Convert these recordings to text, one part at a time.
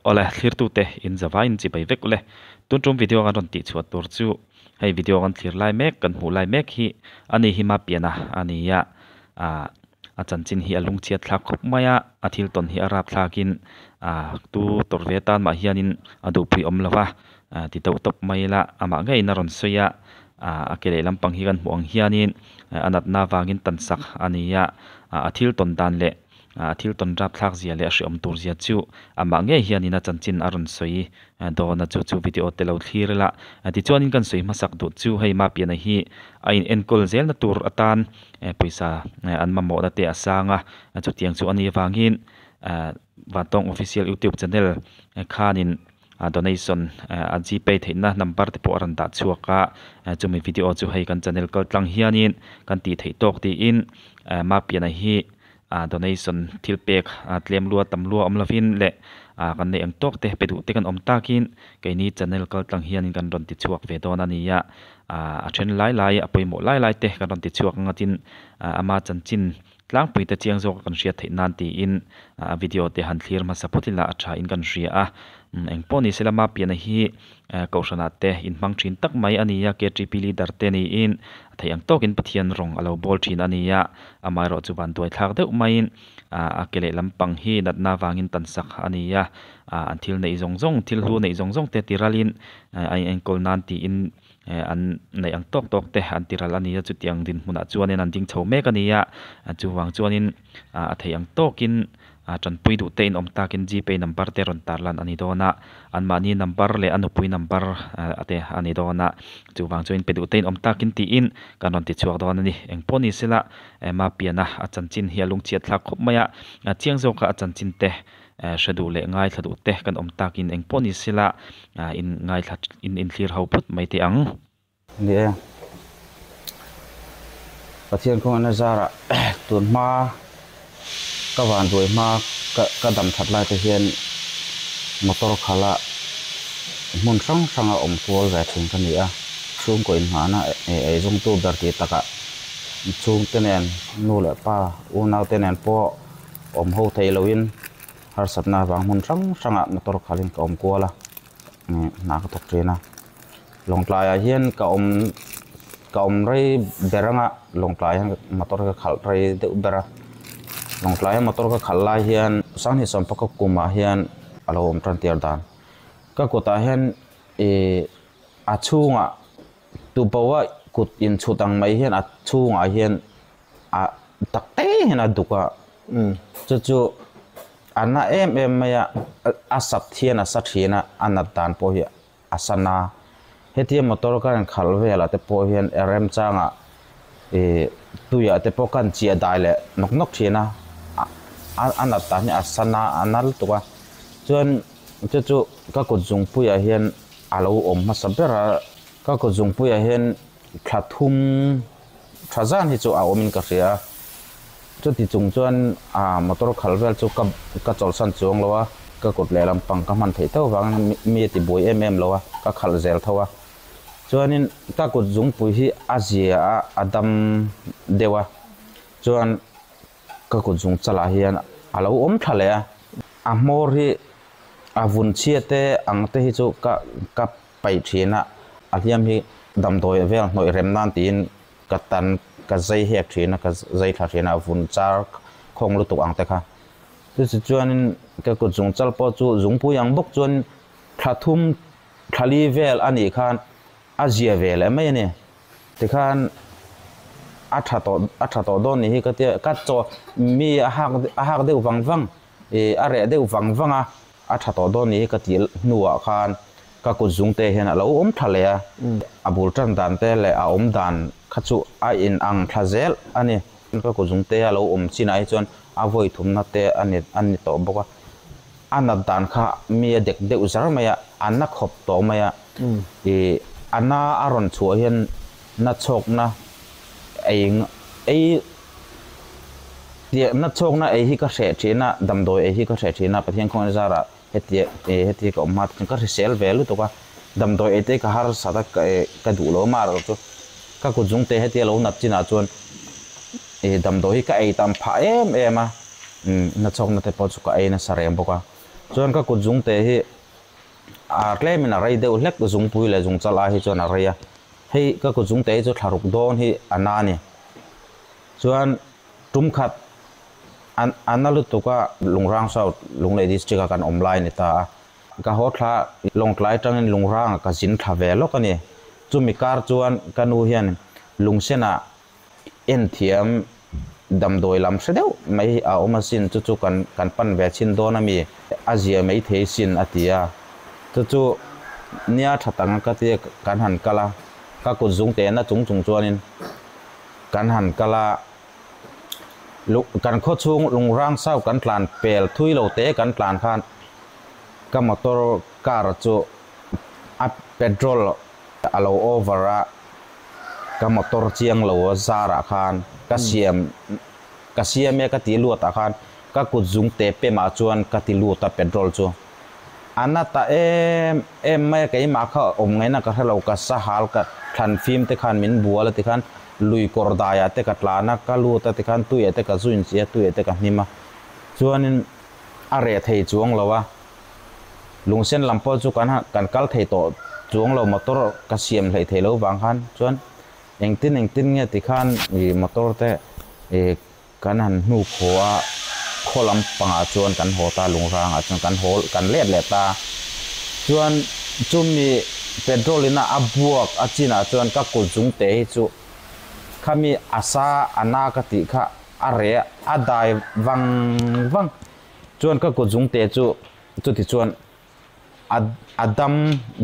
Awle thlirtute in zavaiin chibai vek ule. Tun tum video kan rawn tih chhuah tur chu hei video kan thlir lai mek kan hmuh lai mek hi a ni hi Mapiana a ni a, ah a chanchin hi a lungchhiat thlak khawp mai a, a thil tawn hi a rap thlakin ah tu tawrh ve atan mah hianin a duhpui awm lo va, ah ti deuh tawp mai ila amah ngeiin a rawn sawi a, ah a ke leh lampang hi kan hmuh ang hianin a natna avangin tansak a ni a, ah a thil tawn dan leh A thil tawn rapthlak zia leh a hreawm tur zia chu amah ngei hianin a chanchin a rawn sawi dawn a, chu chu video te lo thlir ila. Tichuanin kan sawi hmasak duh chu hei Mapiana hi a in enkawl zelna tur atan pawisa an mamawhna te a sang a, chutiang chu a nih avangin Vantawng Official YouTube channel khanin a donation a gpay theihna number te pawh a rawn dah chhuak a, chumi video chu hei kan channel kal tlang hianin kan tih theih tawk tiin Mapiana hi a donation thil pek a tlem lua tam lua awm lovin leh ah kan neih ang tawk te pe duh te kan awm takin keini channel kal tlang hianin kan rawn ti chhuak ve dawn a ni a, ah a then lai lai a pawimawh lai lai te kan rawn ti chhuak ang a tin ah ama chanchin tlangpui te chiang zawk a kan hriat theih nan tiin a video te han thlir hmasa phawt ila a tha in kan hria a, engpawh ni sela Mapiana hi Kohhranah te inhmang thin tak mai a ni a, KTP leader te niin a theih ang tawkin Pathian rawng a lo bawl thin a ni a, amaherawh chu van duaithlak deuh maiin a ke leh lampang hi natna avangin tansak a ni a, an thil neih zawng zawng, thil hlu neih zawng zawng te tiralin a inenkawl nan tiin an neih ang tawk tawk te an tiral a ni a, chutiang dinhmunah chuanin an ding chho mek a ni a, chuvang chuanin a theih ang tawkin A tanpui duh te in awm takin gpay number te rawn tar lan a ni dawn a, anmahni number leh a nupui number te a ni dawn a, chuvang chuan pe duh te in awm takin tiin kan rawn ti chhuak dawn a ni. Engpawh ni sela Mapiana a chanchin hi a lungchhiat thlak khawp mai a, chiang zawka a chanchin te hre duh leh ngaithla duh te kan awm takin engpawh ni sela in ngaithla in inthlir ho phawt mai teh ang. Ni e. Pathian khawngaihna zarah tun hma ka van ruai hma ka ka dam that lai te hian motor khala hmun hrang hranga awm kual ve thin ka ni a. Chhungkaw inngahna eizawngtu ber tih takah chhungte nen nu leh pa unau te nen pawh awm ho thei loin harsatna avang hmun hrang hrangah motor khalin ka awm kual a. Hna ka thawk thin a Lawngtlaiah hian ka awm ka awm rei ber anga Lawngtlai hian motor ka khalh rei deuh ber a Lawngtlaia motor ka khalh lai hian Sanghnih sawmpakhat kumah hian a lo awm tan tir dan ka kutah hian ih a chhungah tuboh a kut inchhut ang mai hian a chhungah hian a tak te hian a duk a chu chu a na em em mai a a sat hian a sa thin a a nat dan pawh hi a san a hetia motor ka rawn khalh velah te pawh hian a remchangah ih tuiah te pawh ka chiah dai leh nawk nawk thin a a nat dan hi a san a a na lutuk a chuan chu chu ka kut zungpuiah hian a lo awm hmasa ber a ka kut zungpuiah hian thla thum tha zan hi chu a awmin ka hria a, chuti chung chuan aa motor khal vel chu ka ka chawlhsan chuang lo a, ka kut lehlam pang ka hman theih tho vangin mi a ti buai em em lo a, ka khalh zel tho a. Chuanin ka kut zungpui hi a zia a, a dam deuh a, chuan ka kut zung chalah hian a lo awm thla leh a, a hmawr hi a vun chhia te ang te hi chu ka ka paih thin a, a hliam hi damdawi vel hnawih rem nan tiin ka tan ka zai hek thin a, ka zai thla thin a, a vun char khawng lutuk ang te kha. Chuti chuanin ka kut zung chal pawh chu zungpui ang bawk chuan thla thum thla li vel a nih khan a zia ve leh mai a ni. Tikhan a tha tawh a tha tawh dawn nih hi ka tia ka chaw mi a hak a hak deuh vang vang ih a reh deuh vang vang a. A tha tawh dawn ni ka tih hnuah khan ka kut zung te hian a lo awm tha leh a, a bul tan dan te leh a awm dan kha chu a in ang thla zel a ni. Ka kut zung te a lo awm chinah hi chuan a vawi thumna te a ni a ni tawh bawk a, a nat dan kha mi a dek deuh zar mai a, a na khawp tawh mai a, ih a na a rawn chhuah hian na chhawkna ei ei Tiahna chhawkna ei hi ka hreh thin a, damdawi ei hi ka hreh thin a, Pathian khawngaih zarah hetia eh hetia ka awm hma te chuan ka hrisel ve lutuk a, damdawi ei te ka harsat a ka eh ka duh lo mar chu ka kut zung te hetia lo nat chinah chuan eh damdawi hi ka ei tam phah em em a, umm na chhawkna te pawh chu ka ei nasa reng bawk a. Chuan ka kut zungte hi a tlemin a rei deuh hlek zungpui leh zungchal ai hi chuan a rei a. Hei ka kut zungte hi chu thla ruk dawn hi a na a ni. Chuan tum khat an a na lutuk a, Lungrang South, Lunglei District a kan awm lai a ni ta a. Ka haw thla Lawngtlai atangin Lungrangah ka zin thla ve lawk a ni. Chumi kar chuan ka nu hian Lungsenah en thiam damdawi lam hre deuh mai hi a awm asin, chu chu kan kan pan ve chhin dawn a mi, a zia mai thei sin a ti a. Chu chu nia tha tang ka tia kan han kal a, ka kut zung teh na chung chung chuanin kan han kal a, kan khaw chhung lungrang sau kan tlan pel thui lo te kan tlan khan ka motor car chu a petrol a lo over a, ka motor chiang lo a zarah khan ka siam ka siam e ka ti luat ah khan ka kut zung te pem ah chuan ka ti lut a petrol chu a na ta em em mai a keimah kha awm ngaihna ka hrelo ka sahal ka thlan fim te khan min bual a tikhan lui kawr dai ah te ka tlan a ka lut a tikhan tui ah te ka zu inchih a tui ah te ka hnim a chuanin a reh thei chuang lo a. Lungsen lam pawh chu kan kan kal thei tawh chuang lo motor ka siam hleih thei lo vang khan chuan engtin engtin nge tikhan ih motor te ih kan han hnu khaw a khaw lam pangah chuan kan haw ta lungrangah chuan kan haw kan let leh ta chuan chumi petrol in a a buak a chinah chuan ka kut zung te hi chu khami a sa a na ka tih kha a reh a dai vang vang. Chuan ka kut zungte chu chuti chuan a a dam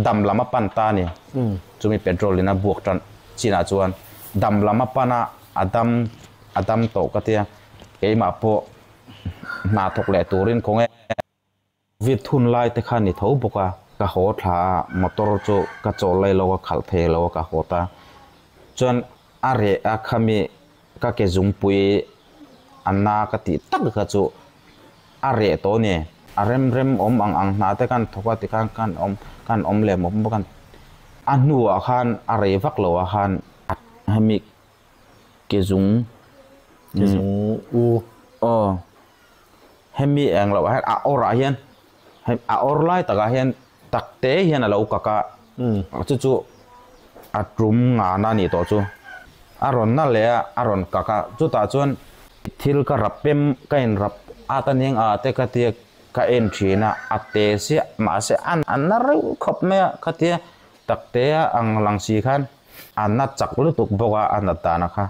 dam lam a pan ta a ni. Chumi petrol in a buak tan chinah chuan dam lam a pan a, a dam a dam tawh ka tia. Keimah pawh hna thawk leh turin khawnge vit hun lai te kha ni tho bawk a. Ka haw thla a, motor chu ka chawl lai lo a, khalh thei lo a ka haw ta. Chuan a reh a khami ka ke zungpui a na ka tih tak kha chu a reh tawh a ni. A rem rem awm ang ang hna te khan thawk a tikhan khan awm khan awm leh mawp mawp a a hnuah khan a rei vak lo ah khan hemi ke zung ke zung u aw hemi eng loh ah hian a awr ah hian a awr lai takah hian tak te hian a lo kak a chu chu a tum ngana a nih tawh chu a rawn na leh a a rawn kak a chutah chuan thil ka rap pem ka in rap at a ning a te ka tia ka en thin a a te sia mahse a na reuh khawp mai a khatia tak te a ang lang si khan a na chak lutuk bawk a a nat dan a kha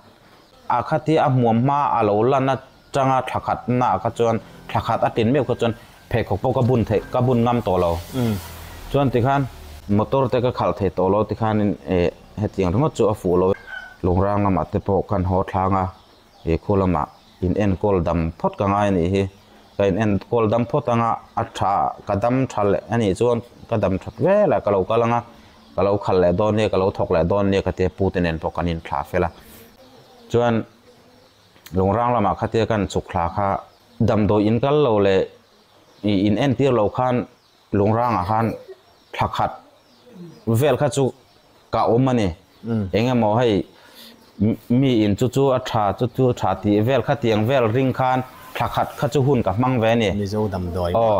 a khatia a hmuam hma a lo lan a Tanga thla khat naah kha chuan thla khat a tin meuh kha chuan pheikhawk pawh ka bun theih ka bun ngam tawh lo. Chuan tikhan motor te ka khalh thei tawh lo tikhanin eh hetiang ringawt chu a fuh lo. Lungrang lamah te pawh kan haw thlang a, eh khu lamah in enkawl dam phawt ka ngai a nih hi. Ka in enkawl dam phawt anga a tha ka dam tha leh a nih chuan ka dam that velah ka lo kal anga ka lo khalh leh dawn nia ka lo thawk leh dawn nia ka tia pu te nen pawh kan inthlah fel a. Chuan. Lungrang lamah khatia kan chhuk thla kha damdawi in kal lo leh ih in entir lo khan Lungrangah khan thla khat vel kha chu ka awm a ni. Eng emaw hei mi in chu chu a tha chu chu a tha tih vel kha tiang vel ring khan thla khat kha chu hun ka hmang ve a ni. Mizo damdawi Aw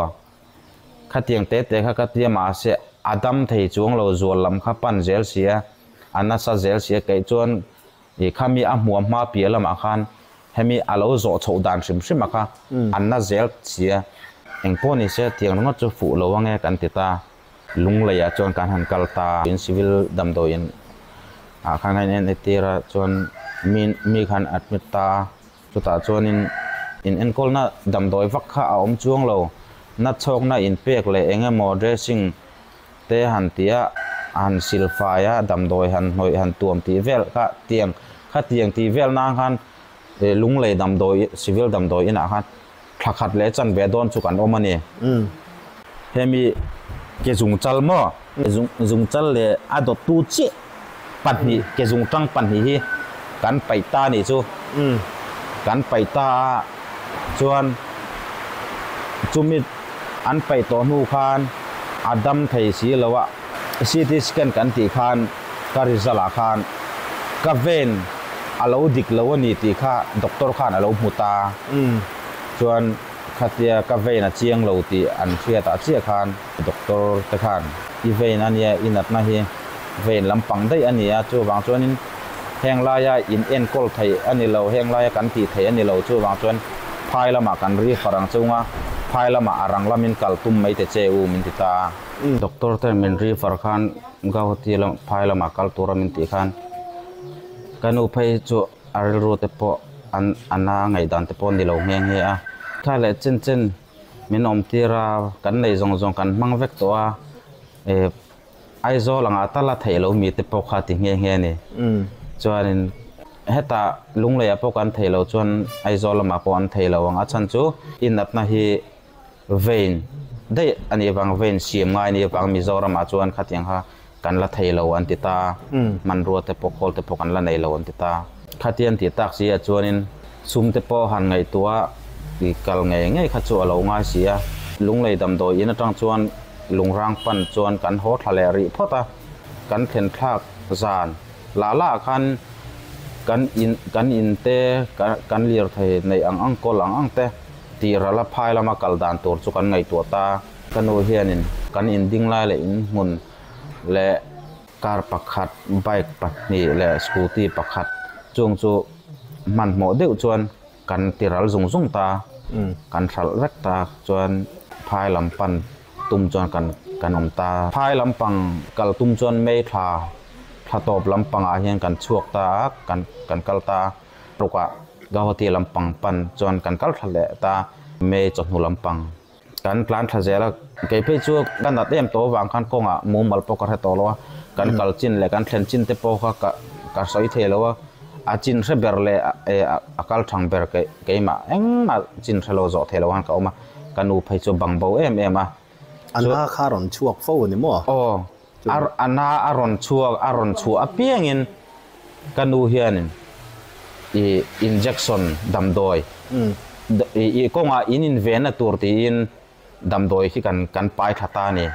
khatiang te te kha ka tia mahse a dam thei chuang lo zual lam kha pan zel si a, a nasa zel si a keih chuan Ih khami a hmuam hma piah lamah khan hemi a lo zawh chhoh dan hrim hrim a kha an na zel si a, eng pawh ni se tiang ringawt chu fuh lo ange kan ti ta. Lungleiah chuan kan han kal ta. In civil damdawiin ah khan a in entir a chuan mi mi khan admit ta a, chutah chuanin in enkawlna damdawi vak kha a awm chuang lo, na chhawkna inpek leh eng emaw dressing te han ti a, han sil fai a, damdawi han hnawih han tuam tih vel kha tiang kha tiang tih vel nan khan eh lunglei damdawi civil damdawi inah khan thla khat leh chanve dawn chu kan awm a ni. Hemi ke zung chal maw? Zung zung chal leh a dawttu chiah pahnih ke zung tang pahnih hi kan paih ta a nih chu. Kan paih ta a chuan chumi an paih tawh hnu khan a dam thei si lo a, CT scan kan tih khan ka result ah khan ka vein a lo dik lo a ni tih kha doctor khan a lo hmu ta. Chuan Khatia ka vein a chiang lo tih an hriatah chiah khan doctor te khan i vein a nia, i natna hi vein lampang daih a ni a, chuvang chuanin heng laia in enkawl theih a ni lo, heng laia kan tih theih a ni lo, chuvang chuan phai lamah kan ri far ang chunga phai lamah a rang lamin kal tum mai te che u min ti ta a. Doctor ten min ri far khan Gauhati lam phai lamah kal tura min tih khan ka nu phei chu a rilru te pawh an a na ngaihdan te pawh a ni lo nghe nghe a. Thla leh chen chen min awm tir a, kan nei zawng zawng kan hmang vek tawh a, eh Aizawl angah tal a theih lo mi te pawh kha ti nghe nghe a ni. Chuanin hetah Lungleiah pawh kan theih loh chuan Aizawl lamah pawh an thei lo ang, a chhan chu i natna hi Vein daih a nih vang, vein siam ngai a nih vang Mizoramah chuan khatiang kha kan la thei lo an ti ta, hmanrua te pawh khawl te pawh kan la nei lo an ti ta. Khatiang tih tak si ah chuanin sum te pawh han ngaihtuah i kal ngei ngei kha chu a lo ngai si a. Lunglei damdawi in atang chuan lungrang pan chuan kan haw thla leh rih phawt a, kan thlen thlak zan lah lah khan kan in kan in te kan lirthei neih ang ang kawl ang ang te Tih rala phai lama kal dan tur chu kan ngaihtuah ta. Ka nu hianin kan in ding lai leh in hmun leh car pakhat, bike pahnih leh scooty pakhat chung chu hmanhmawh deuh chuan kan ti ral zung zung ta, kan hralh vek ta chuan phai lam pan tum chuan kan kan awm ta. Phai lampang kal tum chuan May thla thla tawp lampangah hian kan chhuak ta a, kan kan kal ta. Rukah Gauhati lampang pan chuan kan kal thla leh ta, May chawhnu lampang kan tlan thla zel a, kei phei chu ka nat em tawh avang khan kawngah mumal pawh ka hre tawh lo a, kan kal chin leh kan thlen chin te pawh kha ka ka sawi thei lo a, a chin hre ber leh a kal thang ber keimah engmah chin hre lo zawh thei lo khan ka awm a, ka nu phei chu bang bo em em a. A na kha rawn chhuak fo a ni maw? Aw, A na a rawn chhuak, a rawn chhuah apiangin ka nu hianin i injection damdawi i kawngah in invenna tur tiin damdawi hi kan kan pai thla ta a ni.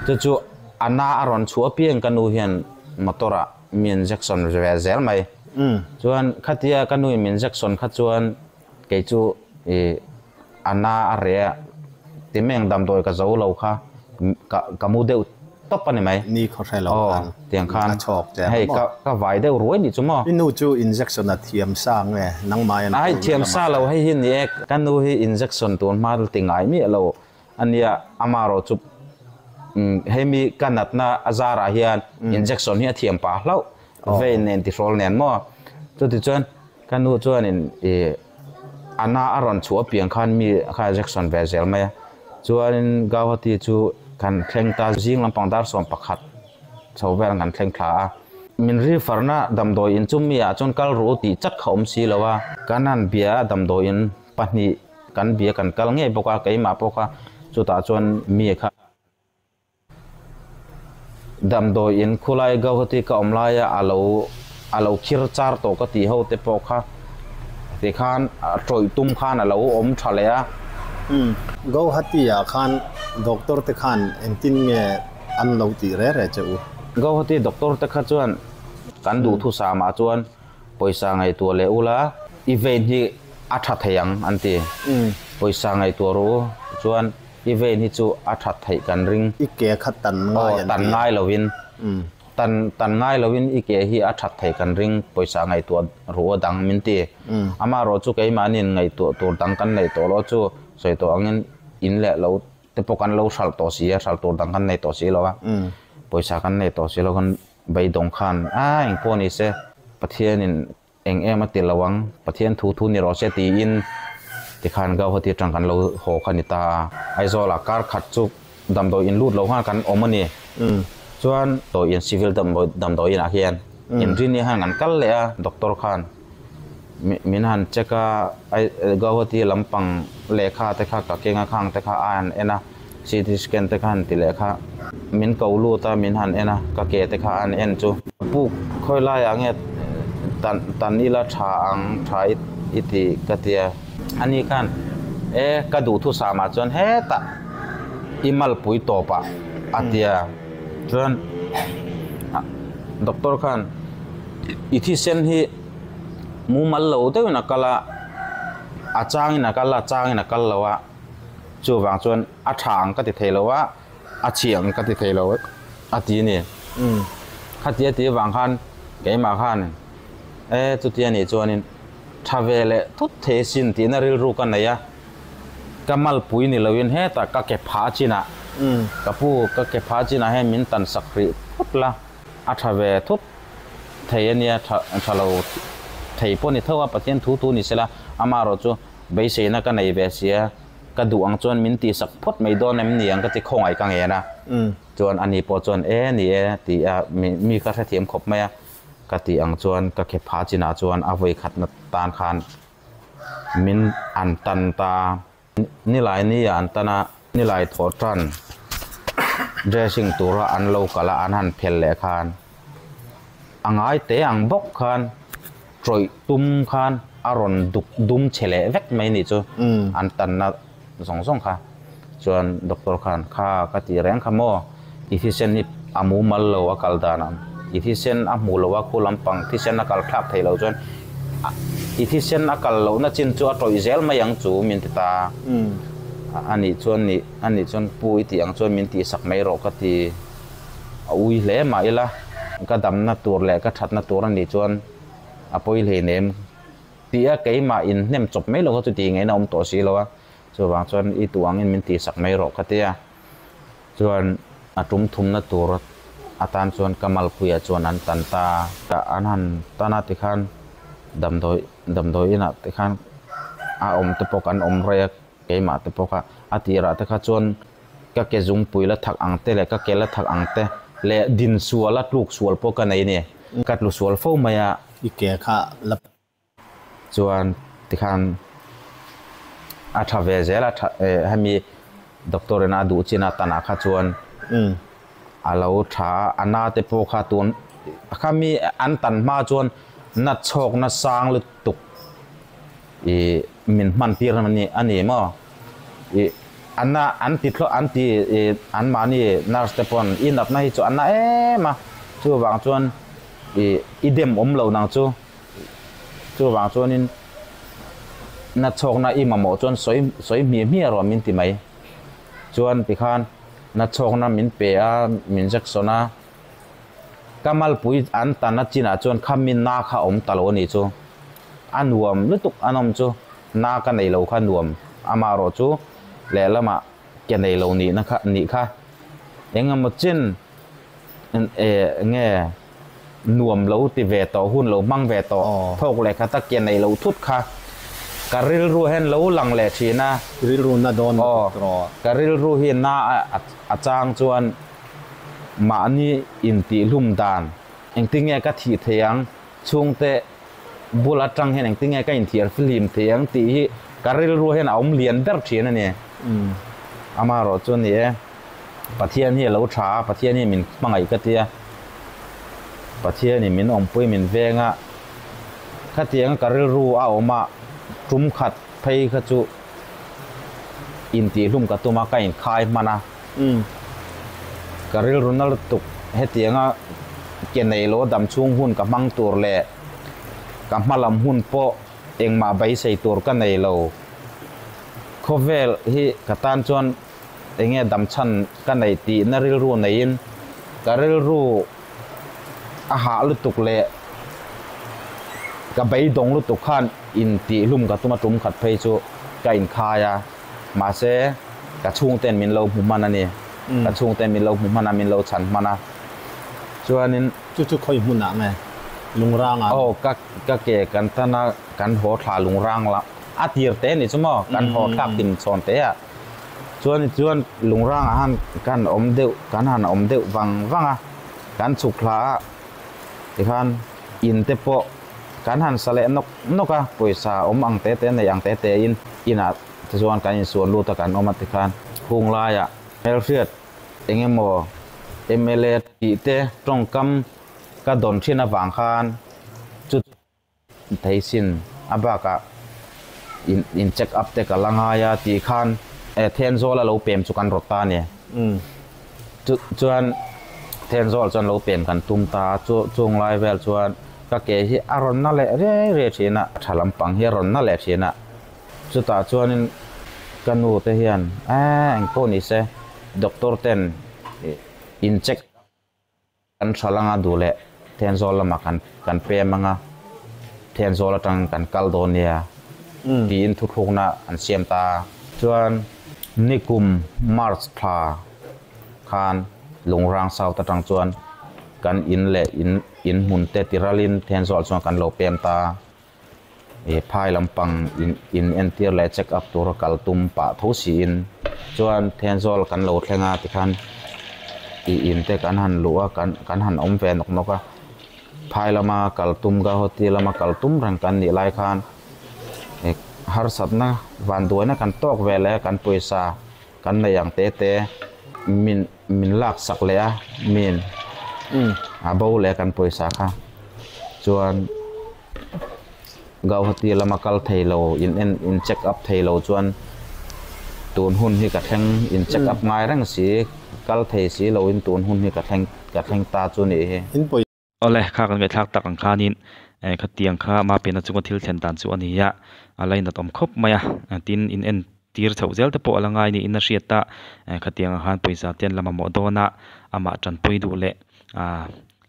Chu chu a na a rawn chhuah apiang ka nu hian motor ah mi injection ve zel mai. Chuan khatia ka nu in injection kha chuan kei chu i A na a reh a, timeng damdawi ka zo lo kha ka ka mu deuh tawp a ni mai. Ni khaw hre lo khan tiang khan a chhawk che hei maw? Ka ka vai deuh ruai nih chu maw? I nu chu injection a thiam sa nge nangmah en Ai thiam sa lo hei hi ni e, ka nu hi injection tun hma ti ngai miah lo a nia, amarawh chu hemi ka natna a zarah hian injection hi a thiam pah hlauh vein nen tihrawl nen maw? Chutichuan Ka nu chuanin ih a na a rawn chhuah apiang khan mi kha injection ve zel mai a, chuanin Gauhati chu kan thleng ta zing lampang dar 11 chho vel kan thleng thla a, min refer na damdawi in chu mi ah chuan kal ru tih chat kha awm si lo a, kan han bia a damdawi in pahnih kan bia kan kal ngei bawk a, keimah pawh kha chutah chuan mi kha. Damdawi in khulai Gauhati ka awm laia a lo a lo khir char tawh ka tih ho te pawh kha tikhan a tawih tum khan a lo awm tha leh a. Umm Gauhati ah khan doctor te khan engtin nge an lo tih re re che u? Gauhati doctor te kha chuan kan duhthusam ah chuan pawisa ngaihtuah leh ula i vein hi a tha thei ang an ti. Pawisa ngaihtuah rawh u chuan I vein hi chu a that theih kan ring. I ke kha tan ngai an ti. Aw, tan ngai loin. Tan, tan ngai loin i ke hi a that theih kan ring, pawisa ngaihtuah ruh a dang min ti. Amaherawh chu keimahniin ngaihtuah tur dang kan neih tawh lo chu sawi tawh angin in leh lo te pawh kan lo hralh tawh si a, hralh tur dang kan nei tawh si lo a, pawisa kan nei tawh si lo kan beidawng khan a engpawh ni se Pathianin Eng em a ti lo ang, Pathian thu thu ni rawh se tiin tikhan Gauhati atang kan lo haw kha ni ta a. Aizawlah kar khat chu damdawi in lut lo khan kan awm a ni. Chuan dawi in civil damdawi inah hian inrini khan kan kal leh a, doctor khan min han check a, Gauhati lampang lehkha te kha ka keng a khang te kha a han en a, CT scan te kha han ti leh kha min ko lut a, min han en a, ka ke te kha an en chu. Puk khawi laiah nge tan tan ila tha ang tha i i ti ka tia. Ani khan e ka duhthusam ah chuan hetah i malpui tawp ah a tia. Chuan doctor khan i thisen hi mumal lo deuhin a kal a. A changin a kal a, a changin a kal lo a, chuvang chuan a tha ang ka ti thei lo a, a chhi ang ka ti thei lo a ti a ni. Khati a tih avang khan keimah khan e chuti a nih chuanin tha ve leh thut thei asin tihna rilru ka nei a, ka malpui ni loin hetah ka ke phah chinah ka pu ka ke phah chinah hian min tan sak rih phawt la. A tha ve thut thei a nia, tha tha lo thei pawh ni tho a, Pathian thu thu ni sela, amaherawh chu beiseina ka nei ve sia, ka duh ang chuan min tihsak phawt mai dawn em ni ang ka ti khawngaih ka ngen a, chuan ani pawh chuan e ni e ti a mi mi ka hrethiam khawp mai a, ka tih ang chuan ka khe pha chinah chuan a vawi khatna tan khan min an tan ta. Nilai nia an tan a, nilai thawh tan dressing tura an lo kal a, an han phel leh khan a ngai te ang bawk khan tawih tum khan a rawn duk dum chhe leh vek mai nih chu an tanna zawng zawng kha. Chuan doctor khan kha ka ti reng kha maw i thisen hi a mumal lo a kal dan ang i thisen a hmuh loh a khu lampang thisen a kal thlak theih loh chuan i thisen a kal lohna chin chu a tawih zel mai ang chu min ti ta a nih chuan nih a nih chuan pu i tih ang chuan min tihsak mai rawh ka ti a ui hle mah ila ka damna tur leh ka thatna tur a nih chuan a pawi hleinem tih a keimah inhnem chawp mai lo kha chu tih ngaihna awm tawh si lo a. Chuvang chuan i tuh angin min tihsak mai rawh ka ti a, chuan a tum thumna tur atan chuan ka malpuiah chuan an tan ta a, an han tan a tikhan damdawi damdawi inah tikhan a awm te pawh kan awm rei a, keimah te pawh kha a tirah te kha chuan ka ke zungpui la thak ang te leh ka ke la thak ang te leh din sual a tluk sual pawh ka nei a ni, ka tlu sual fo mai a. I ke kha la Chuan tikhan a tha ve zel a, tha hemi doctor in a duh chin a tanah kha chuan a lo tha a, a na te pawh kha tun khami an tan hma chuan na chhawk na sang lutuk ih min hman tir a ni maw ih a na an ti thlawh an ti ih an mahni nurse te pawn i natna hi chu a na em a chuvang chuan ih i dem awm lo nang chu. Chuvang chuanin na chhawkna i mamawh chuan sawi sawi hmiah hmiah rawh min ti mai. Chuan tikhan na chhawkna min pe a, min injection a, ka malpui an tan a chinah chuan kha mi na kha awm ta lo a nih chu. A nuam lutuk an awm chu, na ka nei lo kha nuam amaherawh chu lehlamah ke nei lo nihna kha nih kha engemaw chin nge nuam lo ti ve tawh hun lo hmang ve tawh thawk leh kha tak ke nei lo thut kha ka rilru hian lo lang leh thin a. Rilru na dawn lutuk tawh. Ka rilru hi na a chang chuan mahni intihhlum dan engtinge ka thih thei ang chhungte bul atang hian engtinge ka inthiar fihlim thei ang tih hi ka rilru hian a awm lian ber thin a ni. Amaherawh chu ni e. Pathian hi a lo tha a, Pathian hi min hmangaih ka tia, Pathianin min awmpui min veng a, khatianga ka rilru a awm a, tum khat phei kha chu intihhlum ka tum a, ka inkhai hman a, ka rilru na lutuk hetianga ke nei lo dam chhung hun ka hmang tur leh ka hma lam hun pawh engmah beisei tur ka nei lo, khawvel hi ka tan chuan. Enge damchhan ka neih tihna rilru neiin ka rilru a hah lutuk leh ka beidawng lutuk khan intihlum ka tum a tum khat phei chu ka inkhai a, mahse ka chhungten min lo hmu hman a ni, ka chhungten min lo hmu hman a, min lo chhan hman a, chuanin. Chu chu khawi hmunah nge? Lungrangah? Aw, ka ka ke kan tan a, kan haw thla lungrang la, a tir te ni chu maw, kan haw thlak hlim chhawn te ah. Chuan chuan lungrangah han kan awm deuh kan han awm deuh vang vang a, kan chhuk thla a tikhan in te pawh kan han sa leh nawk nawk a, pawisa awm ang te te nei ang te te in inah te chuan kan insual lut a kan awm a tikhan hung laiah hmelhriat eng emaw mla tih te tawngkam ka dawn thin avang khan chu Thei sin a bakah in in check up te ka la ngai a tih khan e Thenzawl a lo pem chu kan rawt ta a ni. Chu chuan Thenzawl chuan lo pem kan tum ta a, chu chung lai vel chuan ka ke hi a rawn na leh riai riai thin a, tha lampang hi a rawn na leh thin a. Chutah chuanin ka nu te hian eeh engpawh ni se doctor ten in check Kan hral anga duh leh Thenzawl lamah kan kan pem anga Thenzawl atang kan kal dawn nia tiin thuthlukna an siam ta a. Chuan nikum March thla khan Lungrang South atang chuan kan in leh in in hmun te tiralin Thenzawl chuan kan lo pem ta a. I phai lampang in in entir leh check up tura kal tum pah tho siin chuan Thenzawl kan lo thleng a tikhan i in te kan han luh a kan kan han awm ve nawk nawk a phai lama kal tum Gauhati lama kal tum reng kan nih lai khan i harsatna vanduaina kan tawk ve leh a kan pawisa kan neih ang te te min min lak sak leh a min a bo leh a kan pawisa kha chuan. Gauhati lama kal thei lo, in en in check up thei lo chuan tun hun hi ka thleng in check up ngai reng si, kal thei si lo in tun hun hi ka thleng ka thleng ta chu nih hi. In pawi. Awle, kha kan ngaihthlak tak ang khanin khatiang kha Mapena chunga thil thlen dan chu a ni a, a lainat awm khawp mai a, tin in en tir chhoh zel te pawh a la ngai niin a hriat a, khatiang ang khan pawisa te an la mamawh dawn a, amah tanpui duh leh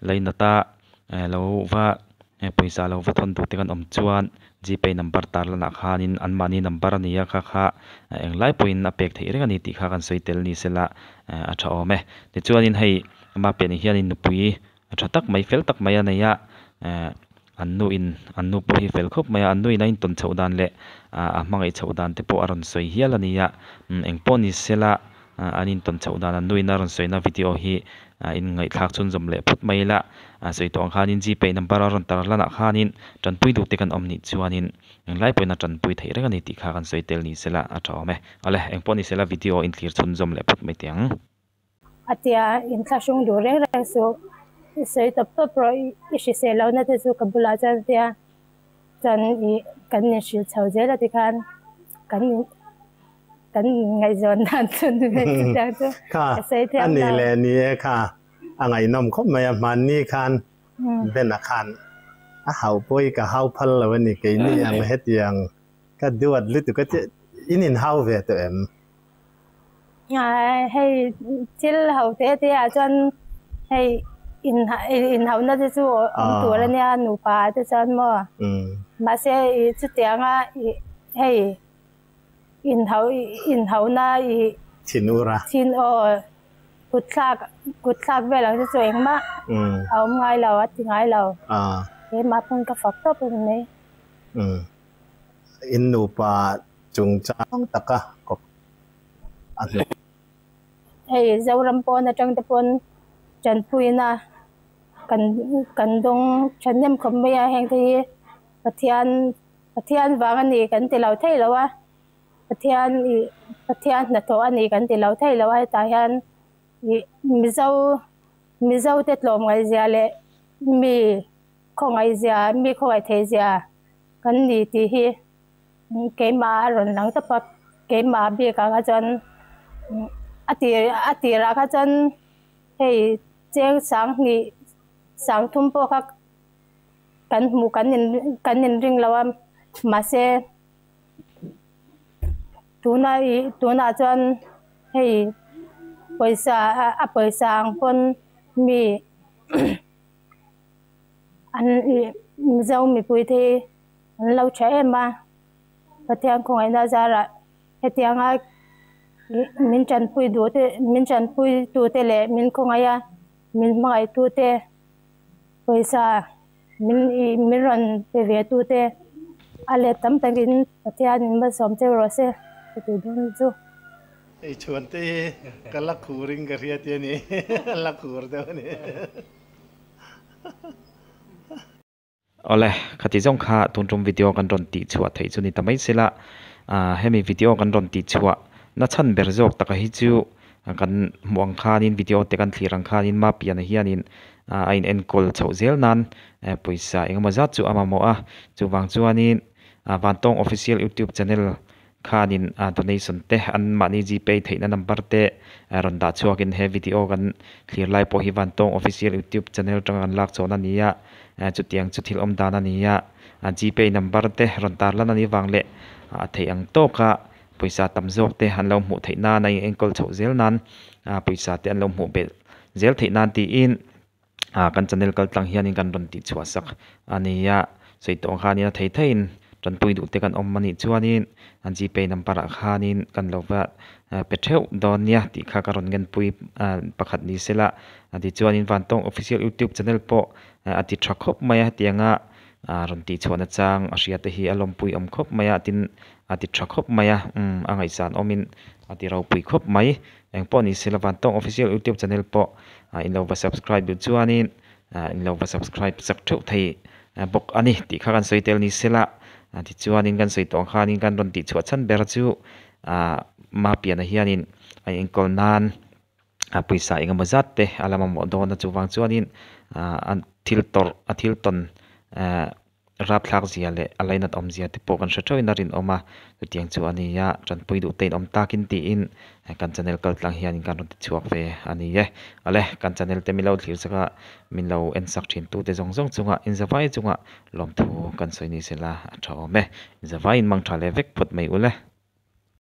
lainat a lo va pawisa lo va thawn duh te kan awm chuan gpay number tar lanah khanin anmahni number a ni a kha kha englai pawhin a pek theih reng a ni tih kha kan sawi tel ni sela a tha awm e. Tichuanin hei ama pianah hianin nupui tha tak mai fel tak mai a nei a an nu in an nu pawh hi fel khawp mai a an nu in a intawn chhoh dan leh a hmangaih chhoh dan te pawh a rawn sawi hial a ni a engpawh ni sela an intawn chhoh dan an nu in a rawn sawina video hi in ngaihthlak chhunzawm leh phawt mai ila sawi tawh ang khanin gpay number a rawn tar lanah khanin tanpui duh te kan awm nih chuanin englai pawhin a tanpui theih reng a ni tih kha kan sawi tel ni sela a tha awm e. Awle engpawh ni sela video inthlir chhunzawm leh phawt mai teh ang. A tia inthlahrung duh reng reng suh i sawi tawp tawp rawh i hrisel lohna te chu ka bulah chuan a tia chuan ih kan inhrilh chho zel a tikhan kan kan ngaihzawn dan chu ni ve chutiang chu Kha ka sawi a thiam ni lo. leh ni e kha a ngaihnawm khawp mai a hmanni khan Ben-a khan a hauh pawh hi ka hau phal lo a ni keini ang hetiang ka duat lutuk a in inhau ve tawh em? Hei thil ho te te ah chuan hei inhauhna te chu awm tur a nia nupa ah te chuan maw mahse ih chutianga ih hei inhauh inhauhna ih Thin ur a. Thin aw kut thlak kut thlak vel ang te chu engmah a awm ngai lo a ti ngai lo keimah pawn ka fak tawp a ni mai. In nupa chungchang taka kawp a hnu. Hei Zoram pawn atang te pawn tanpuina kan kan dawng thahnem khawp mai a heng te hi Pathian Pathian vang a ni kan ti lo thei lo a Pathian ih Pathian hnathawh a ni kan ti lo thei lo a hetah hian ih Mizo Mizo te tlawmngaihzia leh mi khawngaihzia mi khawngaih theihzia kan ni tih hi Keimah a rawn lang tawp a, keimah bikah kha chuan a tir a tirah kha chuan hei cheng sanghnih sangthum pawh kha kan hmuh kan in kan inring lo a mahse tuna ih tunah chuan hei pawisa a pawisa ang pawn mi an ih Mizo mipui te hi. An lo tha em a, Pathian khawngaihna zarah hetianga min tanpui duh te, min tanpui tute leh min khawngaih a, min hmangaih tute pawisa min ih min rawn pe ve tute a let tam takin Pathianin malsawm cheu rawh se ka tih dawn chu. Hei chhuante hi ka la khurin ka hria tih a ni, la khur deuh a ni. Awle, khati zawng kha tun tum video kan rawn tih chhuah theih chu ni ta mai sela, hemi video kan rawn tih chhuah na chhan ber zawk taka hi chu kan hmuh ang khanin video te kan thlir ang khanin Mapiana hianin a in enkawl chhoh zel nan pawisa engemaw zat chu a mamawh a, chuvang chuanin Vantawng Official YouTube channel Khanin donation te an mahni gpay theihna number te rawn dah chhuakin he video kan thlir lai pawh hi Vantawng Official YouTube channel atanga kan lak chhawn a ni a, chutiang chu thil awm dan a ni a, gpay number te rawn tar lan a nih vang leh a theih ang tawka pawisa tam zawk te an lo hmuh theih nan a in enkawl chhoh zel nan ah pawisa te an lo hmuh belh zel theih nan tiin ah kan channel kal tlang hianin kan rawn tih chhuah sak a ni a sawi tawh ang khanin a thei theiin tanpui duh te kan awm a nih chuanin an gpay number ah khanin kan lo va pe theuh dawn nia tih kha ka rawn ngenpui ah pakhat ni sela tichuanin Vantawng official youtube channel pawh a ti tha khawp mai a hetianga ah rawn tih chhuahna chang a hria te hi a lawmpui awm khawp mai a tin a ti tha khawp mai a umm a ngaihsan awmin a ti ropui khawp mai eng pawh ni sela Vantawng official youtube channel pawh ah in lo va subscribe duh chuanin ah in lo va subscribe chak theuh thei bawk a ni tih kha kan sawi tel ni sela tichuanin kan sawi tawh ang khanin kan rawn tih chhuah chhan ber chu ah Mapiana hianin a enkawl nan a pawisa engemaw zat te a la mamawh dawn a chuvang chuanin ah a thil tawrh a thil tawn eh rapthlak zia leh a lainat awm zia te pawh kan hre theuhin a rinawm a chutiang chu a ni a tanpui duh te in awm takin tiin kan channel kal tlang hianin kan rawn ti chhuak ve a ni e awle kan channel te min lo thlir chak a min lo en sak thin tu te zawng zawng chungah inzavai chungah lawmthu kan sawi ni sela a tha awm e inzavaiin mang tha leh vek phawt mai ule.